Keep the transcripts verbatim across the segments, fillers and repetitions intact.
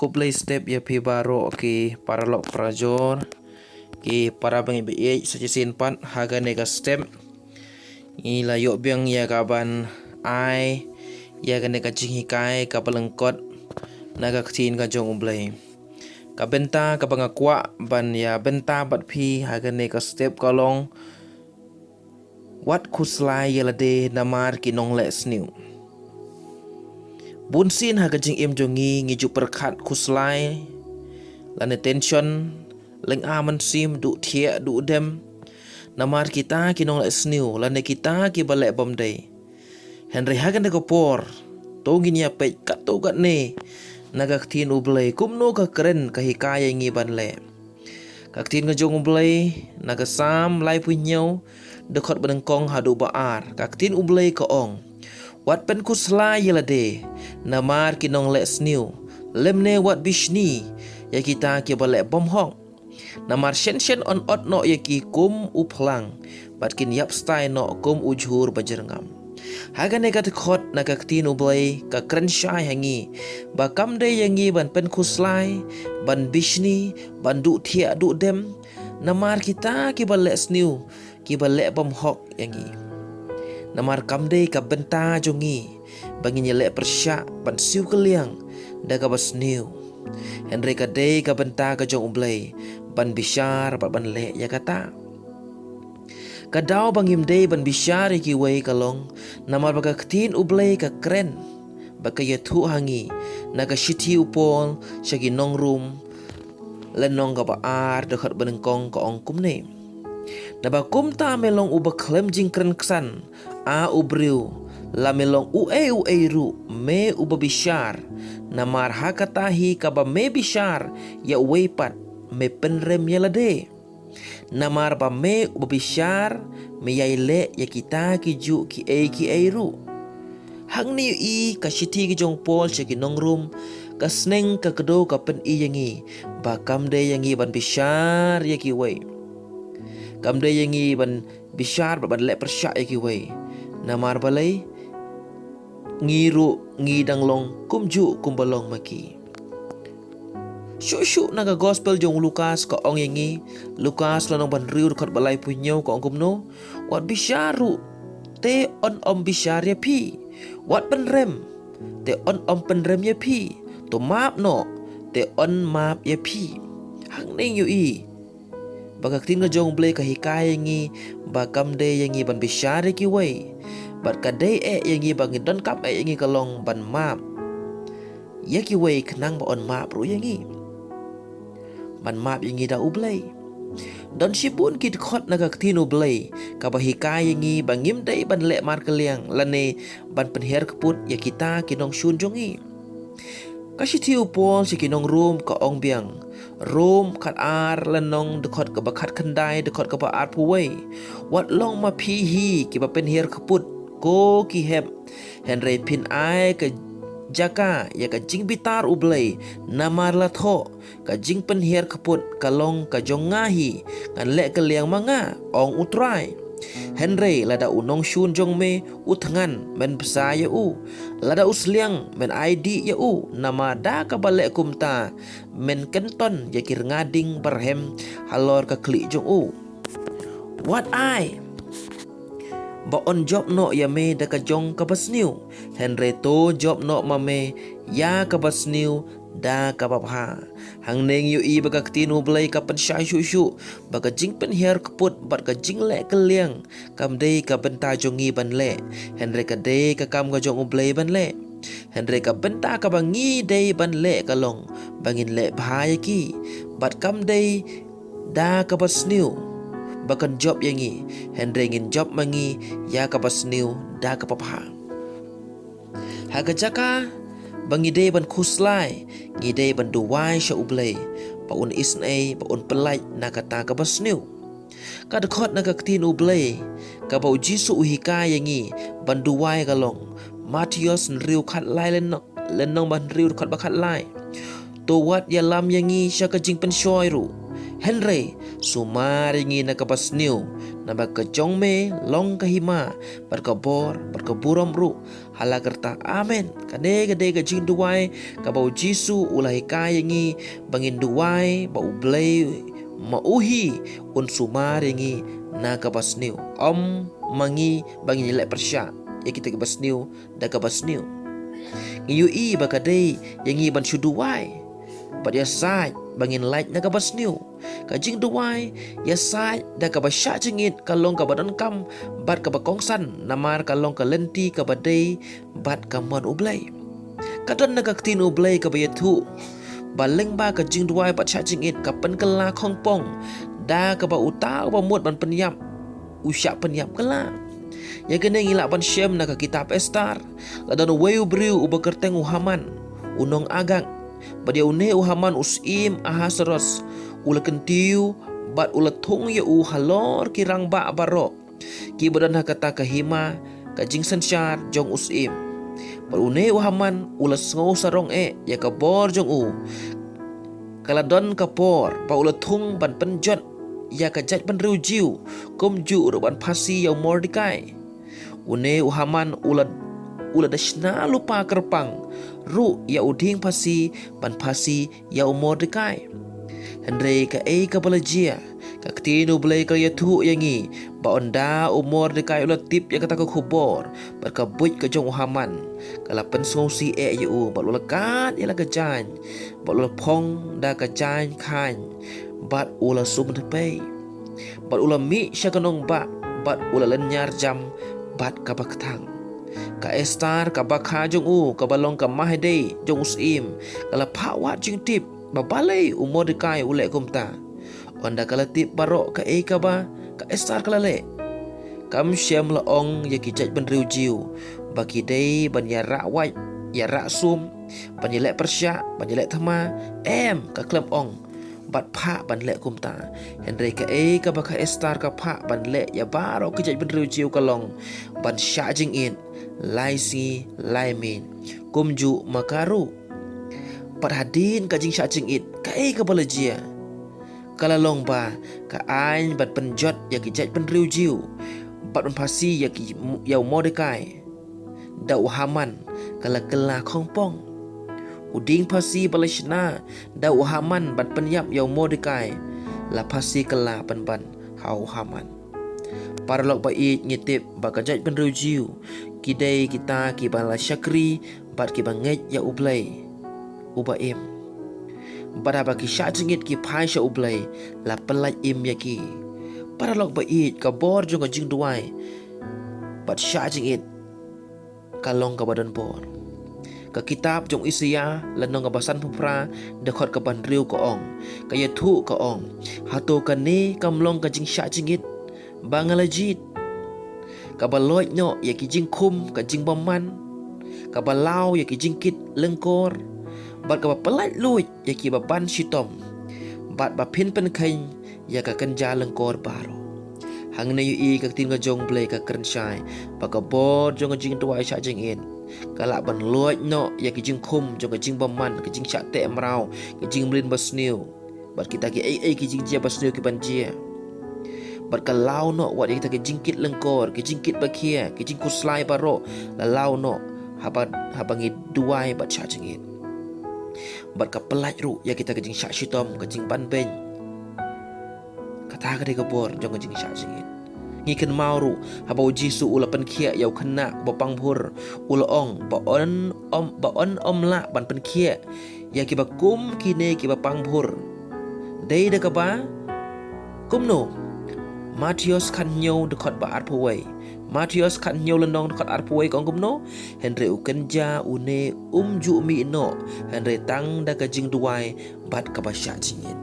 Khublei step ïa phi baroh ki paralok parajor, ki para bangeit baieit. Sa shisien pat ha kane ka step ngi la ïoh biang ïa ka ban ai ïa kane ka jinghikai kaba lyngkot na ka ktien ka jong U Blei. Ka bynta kaba nga kwah ban ïa bynta bad phi ha kane ka step ka long: Wat khuslai ïa lade namar ki nongleh sniew. Bun sien ha ka jingim jong ngi ngi ju pyrkhat khuslai lane tension, lynga mynsiem, duh thiah duh dem namar kita ki nongleh sniew lane kita kiba leh bymdei. Hynrei ha kane ka por to ngin ïa peit katto katne na ka ktien U Blei kumno ka kren ka hikai ïa ngi ban leh. Ka ktien ka jong U Blei na ka Salm laiphew hynñiew, dkhot banyngkong haduh ba ar, ka ktien U Blei ka ong: Wat pynkhuslai ïa lade namar ki nongleh sniew, lymne wat bishni ïa kita kiba leh bymhok. Namar shen shen yn ot noh ïa ki kum u phlang, bad kin ïap stai noh kum u jhur bajyrngam. Ha kane ka dkhot na ka ktien U Blei ka kren shai ha ngi ba kam dei ïa ngi ban pynkhuslai, ban bishni, ban duh thiah duh dem namar kita kiba leh sniew, kiba leh bymhok ïa ngi. Namar kam dei ka bynta jong ngi ba ngin ïaleh pyrshah ban siew kylliang da kaba sniew. Hynrei ka dei ka bynta ka jong U Blei ban bishar bad ban leh ïa kata. Ka daw ba ngim dei ban bishar ïa kiwei ka long namar ba ka ktien U Blei ka kren bad ka ïathuh ha ngi na ka shithi u Paul sha ki nong Rom, lynnong kaba ar, dkhot banyngkong, ka ong kumne: Naba kumta me long uba khlem jingkren ksan, a u briew, la me long uei uei ruh, me uba bishar. Namar ha kata hi kaba me bishar ïa uwei pat, me pynrem ïa lade. Namar ba me uba bishar, me ïai leh ïa kita kijuh kiei kiei ruh. Hangne ïohi ka shithi ka jong u Paul sha ki nong Rom ka sneng ka kdew ka pyni ïa ngi ba kam dei ïa ngi ban bishar ïa kiwei. Kam dei ïa ngi ban bishar bad ban leh pyrshah ïa kiwei. Namar balei? Ngi ruh ngi dang long kumjuh kumba long ma ki. Shuh shuh na ka gospel jong u Lukas ka ong ïa ngi, Lukas lynnong ba hynriew, dkhot ba laiphew hynñiew, ka ong kumno: Wat bishar ruh, te yn ym bishar ïa phi. Wat pynrem, te yn ym pynrem ïa phi. To map noh, te yn map ïa phi. Hangne ngi ïohi ba ka ktien ka jong U Blei ka hikai ïa ngi ba kam dei ïa ngi ban bishar ïa kiwei, bad ka dei eh ïa ngi ba ngi donkam eh ïa ngi ka long ban map ïa kiwei khnang ba yn map ruh ïa ngi, ban map ïa ngi da U Blei. Don shibun ki dkhot na ka ktien U Blei kaba hikai ïa ngi ba ngim dei ban leh markylliang lane ban pynhiar kput ïa kita ki nongshun jong ngi. Ka shithi u Paul sha ki nong Rom ka ong biang, Rom khatar, lynnong, dkhot kaba khatkhyndai, dkhot kaba arphew wei: Wat long ma phi hi kiba pynhiar kput, ko ki hep, hynrei phin ai ka jaka ïa ka jingbitar U Blei. Namar la thoh, ka jingpynhiar kput ka long ka jong nga hi, ngan leh kylliang ma nga, ong U Trai. Hynrei lada u nongshun jong me u thngan, men bsa ïa u. Lada u sliang, men ai dih ïa u. Namar da kaba leh kumta men kynton ïa ki rnga ding barhem halor ka khlieh jong u. Wat ai ba yn jop noh ïa me da ka jong kaba sniew, hynrei to jop noh ma me ïa kaba sniew da kaba bha. Hangne ngi ïohi ba ka ktien U Blei ka pynshai shuh shuh ba ka jingpynhiar kput bad ka jingleh kylliang kam dei ka bynta jong ngi ban leh, hynrei ka dei ka kam ka jong U Blei ban leh. Hynrei ka bynta kaba ngi dei ban leh ka long ba ngin leh bha ïa ki, bad kam dei da kaba sniew ba kan jop ïa ngi, hynrei ngin jop ma ngi ïa kaba sniew da kaba bha. Ha ka jaka ba ngi dei ban khuslai, ngi dei ban duwai sha U Blei ba un isynei, ba un pyllait na kata kaba sniew. Ka dkhot na ka ktien U Blei kaba U Jisu u hikai ïa ngi ban duwai ka long Mathaios hynriew khatlai, lynnong, lynnong ba hynriew, dkhot ba khatlai: To wat ïalam ïa ngi sha ka jingpynshoi ruh, hynrei Sumar ïa ngi na kaba sniew, naba ka jong me long ka hima, bad ka bor, bad ka burom ruh, ha la karta. Amen. Kane ka dei ka jingduwai kaba u Jisu u la hikai ïa ngi, ba ngin duwai ba U Blei ma u hi un sumar ïa ngi na kaba sniew. Ym ma ngi ba ngin ïaleh pyrshah ïa kita kiba sniew da kaba sniew. Ngi ïohi ba ka dei ïa ngi ban shu duwai bad ïasaid ba ngin lait na kaba sniew. Ka jingduwai ïasaid da kaba shah jingit ka long kaba donkam bad kaba kongsan, namar ka long ka lynti kaba dei bad ka mon U Blei. Ka don na ka ktien U Blei kaba ïathuh ba lyngba ka jingduwai bad shah jingit, ka pynkylla khongpong, da kaba uta uba mut ban pynïap u shah pynïap kylla. Ïa kane ngi lah ban shem na ka kitab Esther. La don uwei u briew uba kyrteng u Haman, u nong Agag. Bad ïa une u Haman u syiem Ahasuerus u la kyntiew bad u la thung ïa u halor ki rangbah baroh kiba don ha kata ka hima ka jingsynshar jong u syiem. Bad une u Haman u la sngew sarong eh ïa ka bor jong u. Ka la don ka por ba u la thung ban pynjot ïa ka jaitbynriew Jiw, kumjuh ruh ban phasi ïa u Mordekai. Une u Haman u la, u la da shna lypa kyrpang ruh ïa u dieng phasi ban phasi ïa u Mordekai. Hynrei kaei kaba la jia, ka ktien U Blei ka la ïathuh ïa ngi ba ynda u Mordekai u la tip ïa kata ka khubor bad ka buit ka jong u Haman, ka la pynsngewsih eh ïa u bad u la kad ïa la ka jaiñ, bad u la phong da ka jaiñ khaiñ, bad u la sum thepei, bad u la mih sha ka nongbah, bad u la lynñiar jam bad kaba kthang. Ka Esther, ka bakha jong u, kaba long ka mahadei jong u syiem, ka la phah wad jingtip ba balei u Mordekai u leh kumta. Ynda ka la tip baroh kaei kaba ka Esther ka la leh, kam shym la ong ïa ki jaitbynriew Jiw ba ki dei ban ïarah wait, ïarah sum, ban ïaleh pyrshah, ban ïaleh thma. Em, ka khlem ong bad phah ban leh kumta. Hynrei kaei kaba ka Esther ka phah ban leh ïa baroh ki jaitbynriew Jiw ka long ban shah jingit lai sngi lai miet, kumjuh ma ka ruh. Bad hadien ka jingshah jingit, kaei kaba la jia? Ka la long ba ka aiñ ban pynjot ïa ki jaitbynriew Jiw bad ban phasi ïa ki, ïa u Mordekai da u Haman ka la kylla khongpong. U dieng phasi ba la shna da u Haman ban pynïap ïa u Mordekai la phasi kylla pynban ha u Haman. Paralok ba ïeit, ngi tip ba ka jaitbynriew Jiw ki dei kita kiba la shakri bad kiba ngeit ïa U Blei uba im. Bad haba ki shah jingit ki phai sha U Blei, la pyllait im ïa ki. Paralok ba ïeit, ka bor jong ka jingduwai bad shah jingit ka long kaba don bor. Ka kitab jong u Isaïah, lynnong kaba sanphew phra, dkhot kaba hynriew ka ong, ka ïathuh ka ong, hato kane kam long ka jingshah jingit ba nga la jied, kaba loit noh ïa ki jingkhum ka jingbymman, kaba law ïa ki jingkit lyngkor, bad kaba pyllait luid ïa kiba ban shitom, bad ba phin pynkheiñ ïa ka kynja lyngkor baroh. Hangne ïohi ka ktien ka jong U Blei ka kren shai ba ka bor jong ka jingduwai shah jingit ka lah ban loit noh ïa ki jingkhum jong ka jingbymman, ka jingshah teh mraw, ka jingmlien basniew, bad kita kiei kiei ki jingjia basniew ki ban jia. Bad ka law noh wat ïa kita ki jingkit lyngkor, ki jingkit bakhia, ki jingkhuslai baroh la law noh haba, haba ngi duwai bad shah jingit. Bad ka pyllait ruh ïa kita ki jingshah shitom, ka jingban beiñ. Kata ka dei ka bor jong ka jingshah jingit. Ngi kynmaw ruh haba u Jisu u la pynkhiah ïa u khynnah ba pang bhur, u la ong ba un ym, ba un ym lah ban pynkhiah ïa kiba kum kine kiba pang bhur. Dei da kaba kumno? Mathaios khathynñiew dkhot ba arphew wei. Mathaios khathynñiew lynnong dkhot arphew wei ka ong kumno? Hynrei u kynja une um ju mih noh hynrei tang da ka jingduwai bad kaba shah jingit.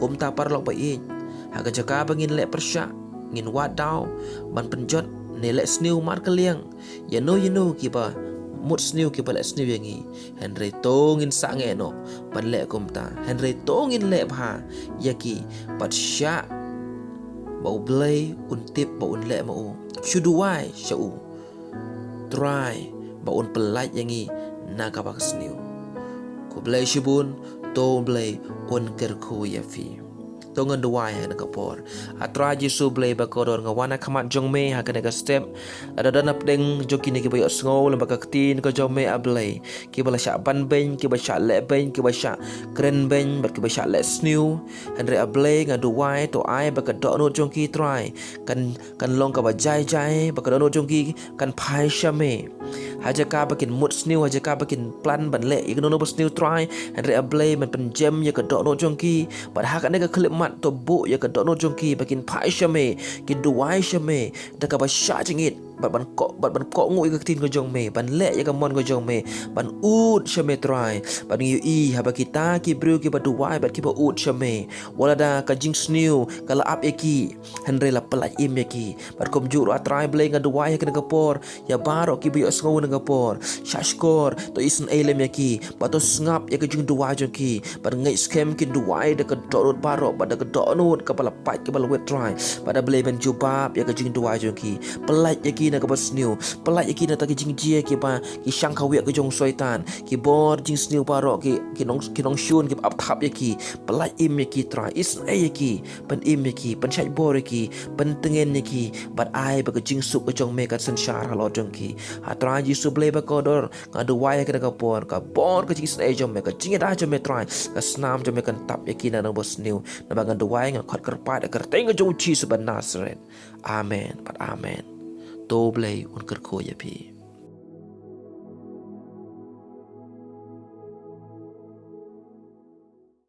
Kumta paralok ba ïeit, ha ka jaka ba ngin leh pyrshah, ngin wad daw ban pynjot ne leh sniew markylliang ïano ïano kiba mut sniew, kiba leh sniew ïa ngi, hynrei to ngin sangeh noh ban leh kumta, hynrei to ngin leh bha ïa ki bad shah ba U Blei un tip ba un leh ma u. Shu duwai sha U Trai ba un pyllait ïa ngi na kaba sniew. Khublei shibun, to U Blei un kyrkhu ïa phi. To ngan duwai ha kane ka por. A Trai Jisu Blei ba kordor, nga wan ha khmat jong me ha kane ka step. Lada don napdeng jong kine kiba ïohsngew lem bad ka ktien ka jong me, A Blei, kiba la shah ban beiñ, kiba shah leh beiñ, kiba shah kren beiñ bad kiba shah leh sniew. Hynrei A Blei, nga duwai to ai ba ka dohnud jong ki, Trai, kan kan long kaba jai jai, ba ka dohnud jong ki kan phai sha me. Ha jaka ba kin mut sniew, ha jaka ba kin plan ban leh ïa kano kano ba sniew, Trai, hynrei A Blei, men pynjem ïa ka dohnud jong ki. Bad ha kane ka khyllipmat to buh ïa ka dohnud jong ki ba kin phai sha me, kin duwai sha me da kaba shah jingit, bad ban koh, bad ban kohnguh ïa ka ktien ka jong me, ban leh ïa ka mon ka jong me, ban ud sha me, Trai. Bad ngi ïohi haba kita ki briew kiba duwai bad kiba ud sha me, wat lada ka jingsniew ka la ap ïa ki, hynrei la pyllait im ïa ki. Bad kumjuh ruh, A Trai Blei, nga duwai ha kane ka por ïa baroh kiba ïohsngew ha kane ka por. Shahshkor to isynei lem ïa ki, bad to sngap ïa ka jingduwai jong ki. Bad ngeit skhem kin duwai da ka dohnud baroh bad da ka dohnud kaba la pait kaba la wit, Trai. Bad A Blei, men jubab ïa ka jingduwai jong ki. Pyllait ïa ki na kaba sniew. Pyllait ïa ki na kita ki jingjia kiba ki shang kawei ka jong u Soitan. Ki bor jingsniew baroh, ki, ki nong, ki nongshun kiba ap thap ïa ki. Pyllait im ïa ki, Trai. Isynei ïa ki. Pynim ïa ki, pynshait bor ïa ki, pyntngen ïa ki, bad ai ba ka jingsuk ka jong me kan synshar halor jong ki. A Trai Jisu Blei ba kordor, nga duwai ha kane ka por, ka bor ka jingisynei jong me, ka jingïada jong me, Trai, ka snam jong me kan tap ïa ki na kaba sniew. Namar nga duwai, nga khot kyrpad ha ka kyrteng ka jong u Jisu ba Nasaret. Amen bad amen. To Blei un kyrkhu ïa phi.